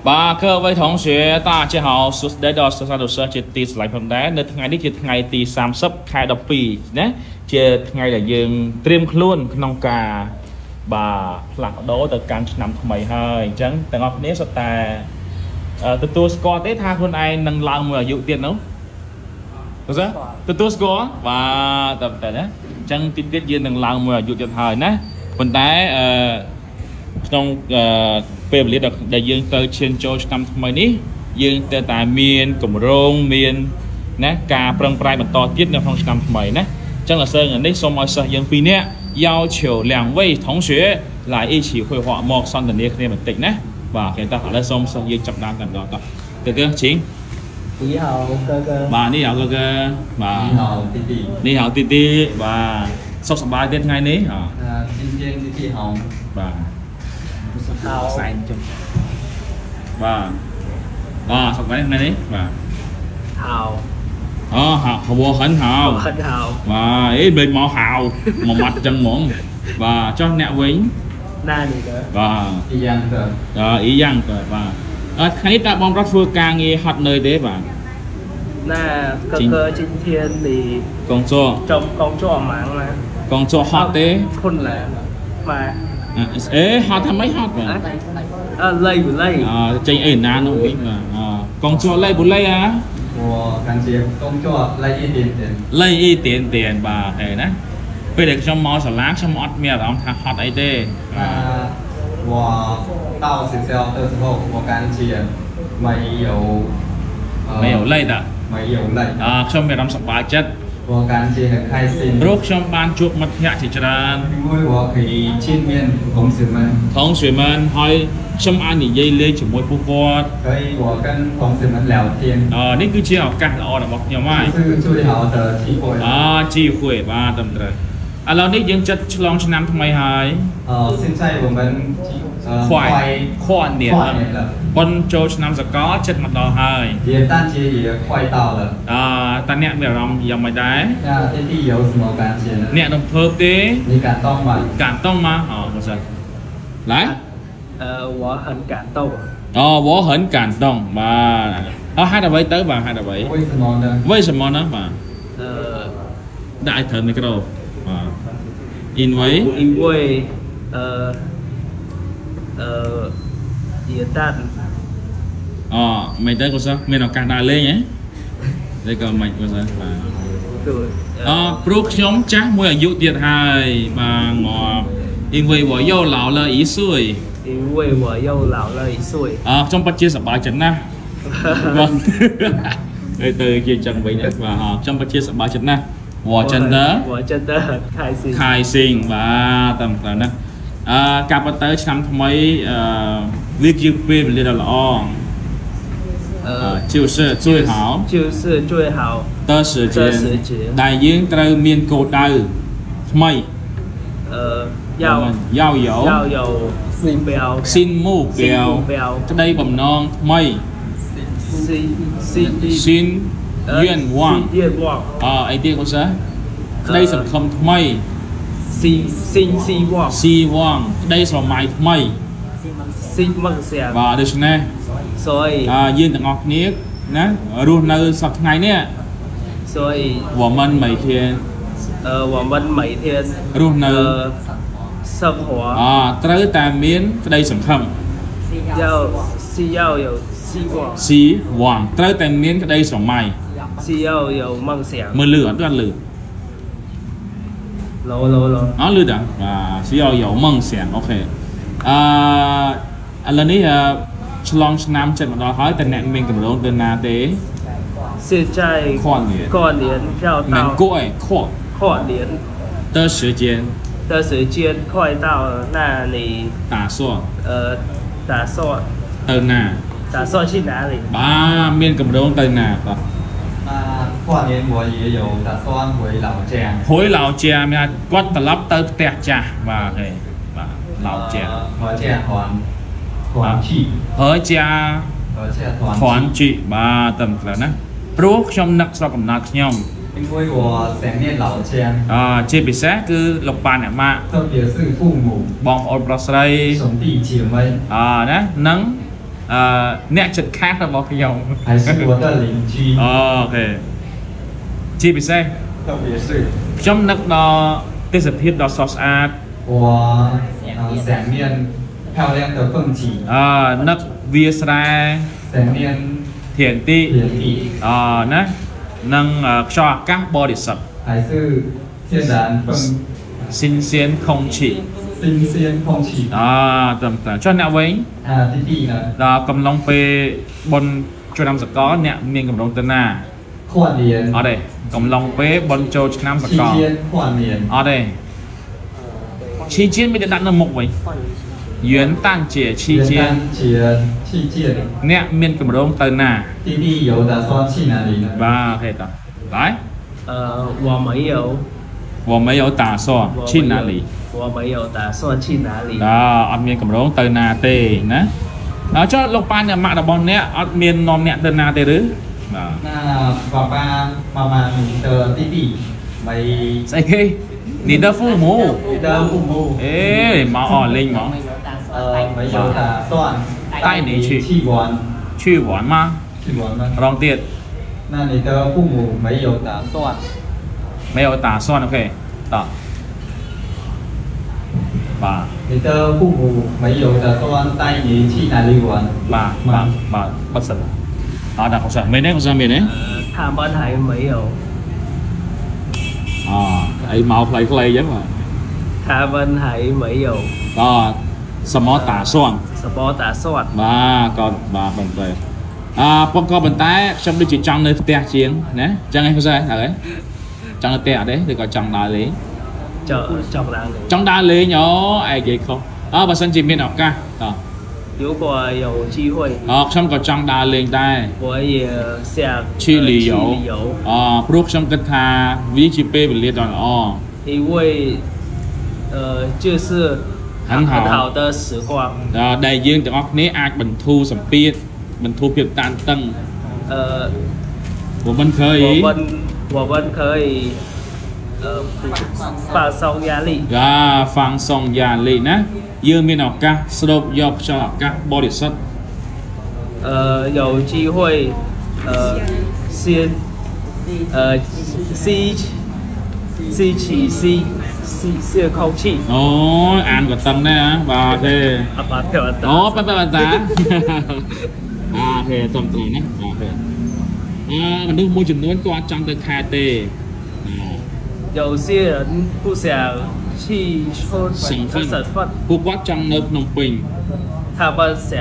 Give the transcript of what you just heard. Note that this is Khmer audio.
បាទ各位同学大家好សួស្តីដល់សិស្សានុសិស្សជាទីស្រឡាញ់ផងដែរនៅថ្ងៃនេះជាថ្ងៃទី30ខែ12ណាជាថ្ងៃដែលយើងត្រៀមខ្លួនក្នុងការបាទផ្លាស់ប្ដូរទៅកាន់ឆ្នាំថ្មីហើយអញ្ចឹងទាំងអស់គ្នាសុទ្ធតែអឺទទួលស្គាល់ទេថាខ្លួនឯងនឹងឡើងមួយអាយុទៀតនោះទៅសិទទួលស្គាល់បាទតែណាអញ្ចឹងទីទៀតយើងនឹងឡើងមួយអាយុទៀតហើយណាប៉ុន្តែអឺ ក្នុងអឺពេលវេលាដែលយើងទៅឈានចូលឆ្នាំថ្មីនេះយើងត្រូវតែមានគម្រោងមានណាការប្រឹងប្រែងបន្តទៀតនៅក្នុងឆ្នាំថ្មីណាអញ្ចឹង老师នេះសូមឲ្យសិស្សយើងពីរនាក់要求两位同学来一起绘画មកសន្ទនាគ្នាបន្តិចណាបាទគេតោះឥឡូវសូមសិស្សយើងចាប់ផ្ដើមតែម្ដងតោះទៅទៅជីង 你好，哥哥。 បាទនេះអរ哥បាទ 你好，弟弟。 នេះហៅទីទីបាទសុខសប្បាយទេថ្ងៃនេះអ 那今天弟弟好。 បាទ 好。 សែនចុះបាទបាទសុខសប្បាយថ្ងៃនេះបាទ 好， អូ好我很好我很好。 បាទអេមិនមកហៅមកម៉ាត់ចឹងហ្មងបាទចុះអ្នកវិញ 那你呢？ បាទ 一样的。 អអ៊ីយ៉ាងទៅបាទអឺថ្ងៃនេះតើបងប្រុសធ្វើការងារហត់នឿយទេបាទ 那哥哥，今天你 កង作 中工作忙吗？ កង作ហត់ទេ 困难吗？ អេហត់ថាម៉េចហត់បាទ 呃，累不累？ អចេញអីណានោះវិញបាទអកង作累不累啊 我感觉工作累一点点。 累一点点បាទហេណាពេលដែលខ្ញុំមកសាលាខ្ញុំអត់មានអារម្មណ៍ថាហត់អីទេ 那我到学校的时候，我感觉没有， 没有累的 没有累， អខ្ញុំមានអារម្មណ៍សប្បាយចិត្ត 我感觉很开心， ព្រោះខ្ញុំបានជួបមិត្តភ័ក្តិជាច្រើន 因为我可以见面同学们， ថងស្រីមែនហើយខ្ញុំអាចនិយាយលេងជាមួយពួកគាត់ 可以我跟同学们聊天， អនេះគឺជាឱកាសល្អរបស់ខ្ញុំហើយ 这是最好的机会。 អជីហួយបាទត្រឹមត្រូវឥឡូវនេះយើងចិត្តឆ្លងឆ្នាំថ្មីហើយ 现在我们 ខ្វាយ 快 ខ្វាន 跨年了， ប៉ុនចូលឆ្នាំសកលចិត្តមកដល់ហើយ 元旦节也快到了。 អតើអ្នកមានអារម្មណ៍យ៉ាងម៉េចដែរ 那弟弟有什么感觉呢？ អ្នករំភើបទេ 你感动吗？ កានតង់មកអូមិនសិនឡា 我很感动。 អូ我很感动បាទអហេតុអ្វីទៅបាទហេតុអ្វី 为什么呢？为什么呢បាទ 呃， ដាក់ឲ្យត្រូវមីក្រូបាទ因为因为呃呃元旦 អូមិនទៅក៏សិមានឱកាសដើរលេងហ៎ឬក៏មិនក៏សិបាទ 对。 អព្រោះខ្ញុំចាស់មួយអាយុទៀតហើយបាទងាប់因为我又老了一岁 因为我又老了一岁。 អខ្ញុំពិតជាសប្បាយចិត្តណាស់បាទទៅទៅជាចឹងវិញណាបាទខ្ញុំពិតជាសប្បាយចិត្តណាស់我真的 我真的很开心。 开心បាទតាមត្រូវណាអឺកាប់ទៅឆ្នាំថ្មីអឺវាជាពេលវេលាដ៏ល្អ 呃，就是最好就是最好的时间的时间 ដែលយើងត្រូវមានគោលដៅថ្មី 呃要 要有 要有目标 新目 新 標 目标 ក្តីបំណងថ្មី 新新 新愿望 新愿望 អអីទៀតកូនសិស្សក្តីសង្ឃឹមថ្មី 新新希望 希望ក្តីស្រមៃថ្មី 新梦想 បាទដូច្នេះ 所以 អយើងទាំងអស់គ្នាណារស់នៅសប្តាហ៍ថ្ងៃនេះ 所以 我们每天 我们每天 រស់នៅ 生活 អត្រូវតែមានក្តីសង្ឃឹម 要需要有希望 希望ត្រូវតែមានក្តីស្រមៃ 需要有梦想 មើលលឺអត់អត់លឺ 楼楼楼 អត់លឺតាបាទ需要有梦想 OK អឺឥឡូវនេះឆ្លងឆ្នាំចិត្តមកដល់ហើយតែអ្នកមានកម្រងទៅណាទេ 现在跨年过年要 មិន 到 គក់ឯងខក 跨年的时间的时间快到了，那你打算呃打算 ទៅណា 打算去哪里？ បាទមានកម្រងទៅណាបាទ 那跨年我也有打算回老家。 回老家មានគាត់ត្រឡប់ទៅផ្ទះចាស់បាទហេបាទ老家 和家团团聚， 和家 和家团 团聚បាទត្រឹមត្រូវណាព្រោះខ្ញុំនឹកស្រុកកំណើតខ្ញុំ 因为我想念老家， អជាពិសេសគឺលោកប៉ាអ្នកម៉ាក់ 特别是父母、 បងប្អូនប្រុសស្រី 兄弟姐妹， អណានិង អឺអ្នកចិត្តខាងរបស់ខ្ញុំ 还是我的邻居？ Okay ជាពិសេស 特别是 ខ្ញុំនឹកដល់ទេសភាពដ៏ស្រស់ស្អាត 我想念漂亮的风景， អឺនឹកវាស្រែ 想念 ធានទី 田地， អណានិងខ្យល់អាកាសបរិសុទ្ធ 还是天然风 新鲜空气 新鲜空气。 អត្រឹមត្រូវចុះអ្នកវិញ 那弟弟呢？ ដល់កំឡុងពេលបុណ្យចូលឆ្នាំសកលអ្នកមានកម្រងទៅណា 跨年 អត់ទេកំឡុងពេលបុណ្យចូលឆ្នាំស 期 កល 间跨年， អត់ទេ期间មានតែដាក់នៅមុខវិញ元旦节期元间旦节期间， អ្នកមានកម្រងទៅណា 弟弟有打算去哪里呢？ បាទ okay តោះ来呃，我没有，我没有打算我去哪里没有我没有打算去哪里。 ដល់អត់មានកម្រងទៅណាទេណាដល់ចុះលោកប៉ាអ្នកម៉ាក់របស់អ្នកអត់មាននាំអ្នកទៅណាទេឬបាទ 那爸爸妈妈，你的弟弟没？ ស្អីគេ你的父母你的父母 អេមកអស់លេងហ្មង 没有打算带你去去玩，去玩吗去玩吗？ រងទៀត 那你的父母没有打算 没有打算 okay តោះបាទ 你的父母没有打算带你去哪里玩？ បាទបាទបាទបាត់សិនអត់ដល់កុសលមែនទេកុសលមែនទេ 呃，他们还没有， អអីមកខ្លីៗអញ្ចឹងបាទ 他们还没有 ត什么打算 什么打算。 បាទក៏បាទប៉ុន្តែអើប៉ុន្តែប៉ុន្តែខ្ញុំដូចជាចង់នៅផ្ទះជាងណាអញ្ចឹងឯងកុសលហើយចង់នៅផ្ទះអត់ទេឬក៏ចង់ដើរលេង ចង់ចង់ដើរលេង ចង់ដើរលេងអូឯងនិយាយខុសអើបើសិនជាមានឱកាសតោះ 如果有机会， អខ្ញុំក៏ចង់ដើរលេងដែរ 我也想 去旅游 去旅游， អព្រោះខ្ញុំគិតថាវាជាពេលវេលាដ៏ល្អ 因为就是很好很好的时光。 ដែលយើងទាំងអស់គ្នាអាចបន្ធូរសម្ពាធបន្ធូរភាពតានតឹង 呃， ព្រោះមិនឃើញ 我们我们可以呃放松压力， យ៉ា放松压力ណាយើងមានឱកាសស្រូបយកខ្យល់អាកាសបរិសុទ្ធ 有机会呃先呃吸吸起吸吸吸空气， អូយអានក៏តឹងដែរហ៎បាទទេ 啊把票 អូប៉ាប៉ាតា បាទទេត្រឹមត្រូវណាបាទទេអឺមនុស្សមួយចំនួនគាត់ចង់ទៅខេត្តទេ 有些人不想去 省份 省份， ពួកគាត់ចង់នៅភ្នំពេញ 他们想